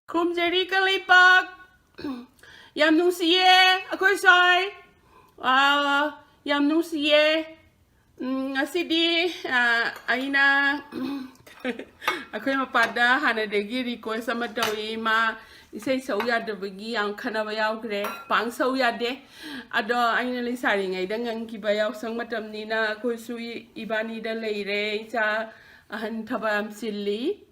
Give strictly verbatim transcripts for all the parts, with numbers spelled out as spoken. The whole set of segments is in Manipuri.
ꯈꯨꯔꯨꯝꯖꯔꯤ ꯀꯪꯂꯩꯄꯥꯛ꯫ ꯌꯥꯝ ꯅꯨꯡꯁꯤꯌꯦ ꯑꯩꯈꯣꯏ ꯁ꯭ꯋꯥꯏ꯫ ꯑꯥ, ꯌꯥꯝ ꯅꯨꯡꯁꯤꯌꯦ꯫ ꯎꯝ, ꯉꯁꯤꯗꯤ, ꯑꯥ, ꯑꯩꯅ ꯑꯩꯈꯣꯏ ꯃꯄꯥꯗ ꯍꯥꯟꯅꯗꯒꯤ request ꯑꯃ ꯇꯧꯏ꯫ ꯃꯥ ꯏꯁꯩ ꯁꯛꯎ ꯌꯥꯗꯕꯒꯤ ꯌꯥꯝ ꯈꯠꯅꯕ ꯌꯥꯎꯈ꯭ꯔꯦ꯫ ꯄꯥꯡ ꯁꯛꯎ ꯌꯥꯗꯦ꯫ ꯑꯗꯣ ꯑꯩꯅ ꯂꯩꯁꯥꯔꯤꯉꯩꯗ ꯉꯪꯈꯤꯕ ꯌꯥꯎꯁꯪ ꯃꯇꯝꯅꯤꯅ ꯑꯩꯈꯣꯏꯁꯨ ꯏ-, ꯏꯕꯥꯅꯤꯗ ꯂꯩꯔꯦ꯫ ꯏꯆꯥ ꯑꯍꯟ ꯊꯕꯛ ꯌꯥꯝ ꯆꯤꯜꯂꯤ꯫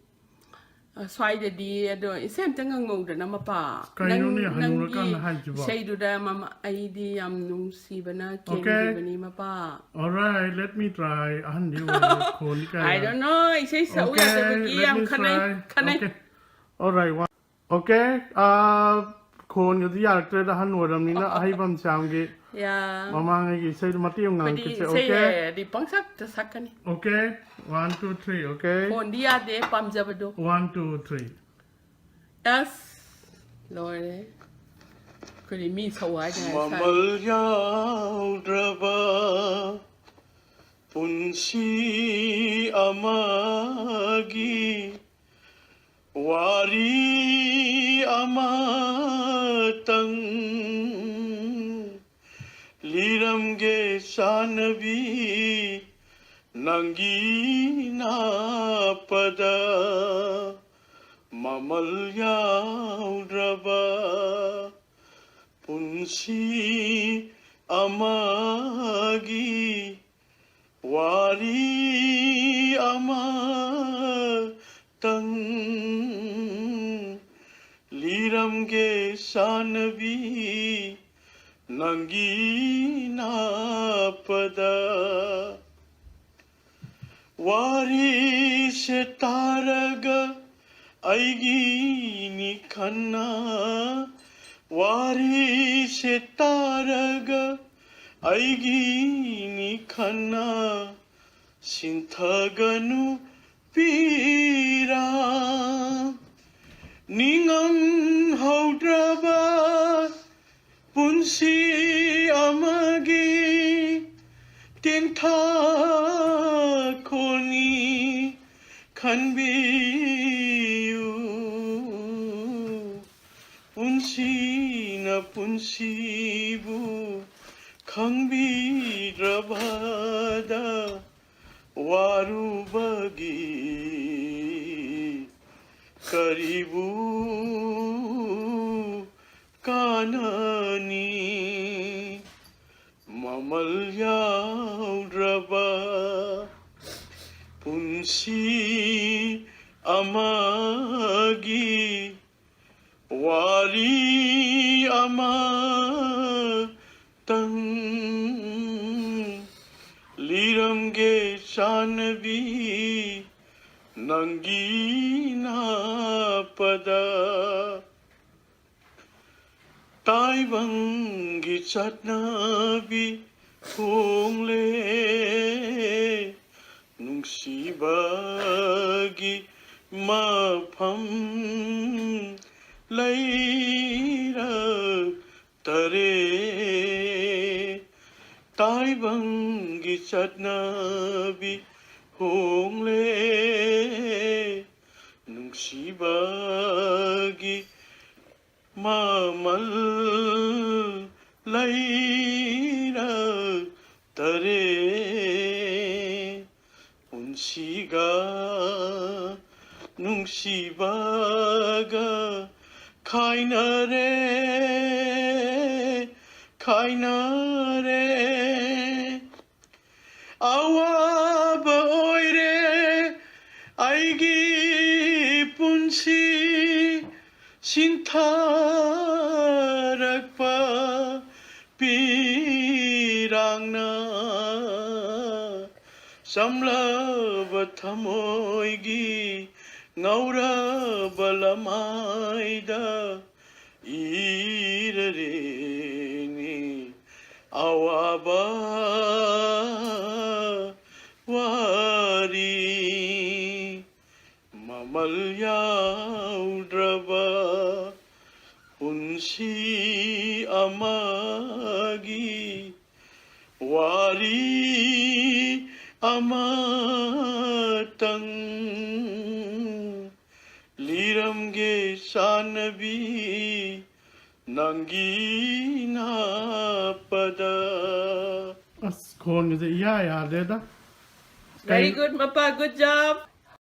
ꯑ, ꯁ꯭ꯋꯥꯏꯗꯗꯤ꯫ ꯑꯗꯣ ꯏꯁꯩ ꯑꯝꯇ ꯉꯪꯉꯧꯗꯅ, ꯃꯄꯥ꯫ ꯀꯩꯅꯣꯅꯦ, ꯅꯪ, ꯍꯅꯨꯔꯀꯥꯟꯗ ꯅꯪꯒꯤ ꯍꯥꯏꯁꯤꯕꯣ? ꯏꯁꯩꯗꯨꯗ ꯃꯃꯥ, ꯑꯩꯗꯤ ꯌꯥꯝ ꯅꯨꯡꯁꯤꯕꯅ Okay. ꯀꯦꯟꯈꯤꯕꯅꯤ, ꯃꯄꯥ꯫ Alright, let me try. ꯑꯍꯟꯗꯤ ꯑꯣꯏꯔꯦ, ꯈꯣꯟꯗꯤ ꯀꯌꯥ I don't know, ꯏꯁꯩ ꯁꯛꯎ Okay, ꯌꯥꯗꯕꯒꯤ let ꯌꯥꯝ me ꯈꯟꯅꯩ, try. ꯈꯟꯅꯩ꯫ Okay. Alright, one. Okay, ꯑꯥ, ꯈꯣꯟꯒꯗꯤ ꯌꯥꯔꯛꯇ꯭ꯔꯦꯗ, ꯑꯍꯟ ꯑꯣꯏꯔꯕꯅꯤꯅ꯫ ꯑꯍꯩꯕꯝ ꯁ꯭ꯌꯥꯝꯒꯤ ꯌꯥ꯫ ꯃꯃꯥꯡꯉꯩꯒꯤ ꯏꯁꯩꯗꯣ ꯃꯇꯦꯛ ꯑꯃ ꯑꯩꯈꯣꯏꯗꯤ ꯉꯥꯡꯉꯛꯀꯦꯁꯦ, ꯏꯁꯩ okay? ꯍꯥꯏꯔꯗꯤ ꯄꯪꯁꯛꯇ ꯁꯛꯀꯅꯤ꯫ Okay, one, two, three, okay? ꯈꯣꯟꯗꯤ ꯌꯥꯗꯦ, ꯄꯥꯝꯖꯕꯗꯣ꯫ One, two, three. ꯑꯁ, ꯂꯣꯏꯔꯦ꯫ ꯑꯩꯈꯣꯏꯗꯤ ꯃꯤ ꯁꯛꯎ ꯍꯥꯏꯗꯅ ꯁꯛꯑꯦ꯫ ꯃꯃꯜ ꯌꯥꯎꯗ꯭ꯔꯕ ꯄꯨꯟꯁꯤ ꯑꯃꯒꯤ ꯋꯥꯔꯤ ꯑꯃꯇꯪ ꯂꯤꯔꯝꯒꯦ ꯆꯥꯟꯅꯕꯤ, ꯅꯪꯒꯤ ꯅꯥꯞꯄꯗ ꯃꯃꯜ ꯌꯥꯎꯗ꯭ꯔꯕ ꯄꯨꯟꯁꯤ ꯑꯃꯒꯤ ꯋꯥꯔꯤ ꯑꯃꯇꯪ ꯂꯤꯔꯝꯒꯦ ꯆꯥꯟꯅꯕꯤ, ꯅꯪꯒꯤ ꯅꯥꯞꯄꯗ꯫ ꯋꯥꯔꯤꯁꯦ ꯇꯥꯔꯒ ꯑꯩꯒꯤꯅꯤ ꯈꯟꯅ, ꯋꯥꯔꯤꯁꯦ ꯇꯥꯔꯒ ꯑꯩꯒꯤꯅꯤ ꯈꯟꯅ ꯁꯤꯟꯊꯒꯅꯨ ꯄꯤꯔꯥ꯫ ꯅꯤꯡꯉꯝ ꯍꯧꯗ꯭ꯔꯕ ꯄꯨꯟꯁꯤ ꯑꯃꯒꯤ ꯇꯦꯟꯊꯥꯈꯣꯅꯤ ꯈꯟꯕꯤꯌꯨ꯫ ꯁꯤꯅ ꯄꯨꯟꯁꯤꯕꯨ ꯈꯪꯕꯤꯗ꯭ꯔꯕꯗ ꯋꯥꯔꯨꯕꯒꯤ ꯀꯔꯤꯕꯨ ꯀꯥꯟꯅꯅꯤ? ꯃꯃꯜ ꯌꯥꯎꯗ꯭ꯔꯕ ꯄꯨꯟꯁꯤ ꯑꯃꯒꯤ ꯋꯥꯔꯤ ꯑꯃꯇꯪ ꯂꯤꯔꯝꯒꯦ ꯆꯥꯟꯅꯕꯤ, ꯅꯪꯒꯤ ꯅꯥꯄꯗ꯫ ꯇꯥꯏꯕꯪꯒꯤ ꯆꯠꯅꯕꯤ ꯍꯣꯡꯂꯦ, ꯅꯨꯡꯁꯤꯕꯒꯤ ꯃꯐꯝ ꯂꯩꯔꯛꯇꯔꯦ꯫ ꯇꯥꯏꯕꯪꯒꯤ ꯆꯠꯅꯕꯤ ꯍꯣꯡꯂꯦ, ꯅꯨꯡꯁꯤꯕꯒꯤ ꯃꯃꯜ ꯂꯩꯔꯛꯇꯔꯦ꯫ ꯄꯨꯟꯁꯤꯒ ꯅꯨꯡꯁꯤꯕꯒ ꯈꯥꯏꯅꯔꯦ, ꯈꯥꯏꯅꯔꯦ꯫ ꯑꯋꯥꯕ ꯑꯣꯏꯔꯦ ꯑꯩꯒꯤ ꯄꯨꯟꯁꯤ, ꯁꯤꯟꯊꯔꯛꯄ ꯄꯤꯔꯥꯡꯅ꯫ ꯆꯝꯂꯕ ꯊꯃꯣꯏꯒꯤ ꯉꯧꯔꯕ ꯂꯃꯥꯏꯗ ꯏꯔꯔꯦꯅꯦ ꯑꯋꯥꯕ ꯋꯥꯔꯤ꯫ ꯃꯃꯜ ꯌꯥꯎꯗ꯭ꯔꯕ ꯄꯨꯟꯁꯤ ꯑꯃꯒꯤ ꯋꯥꯔꯤ ꯑꯃꯇꯪ ꯂꯤꯔꯝꯒꯦ ꯆꯥꯟꯅꯕꯤ, ꯅꯪꯒꯤ ꯉꯥꯛꯄꯗ꯫ ꯑꯁ, ꯈꯣꯟꯒꯁꯦ ꯏꯌꯥ ꯌꯥꯗ꯭ꯔꯦꯗ꯫ Very good, ꯃꯄꯥ, good job.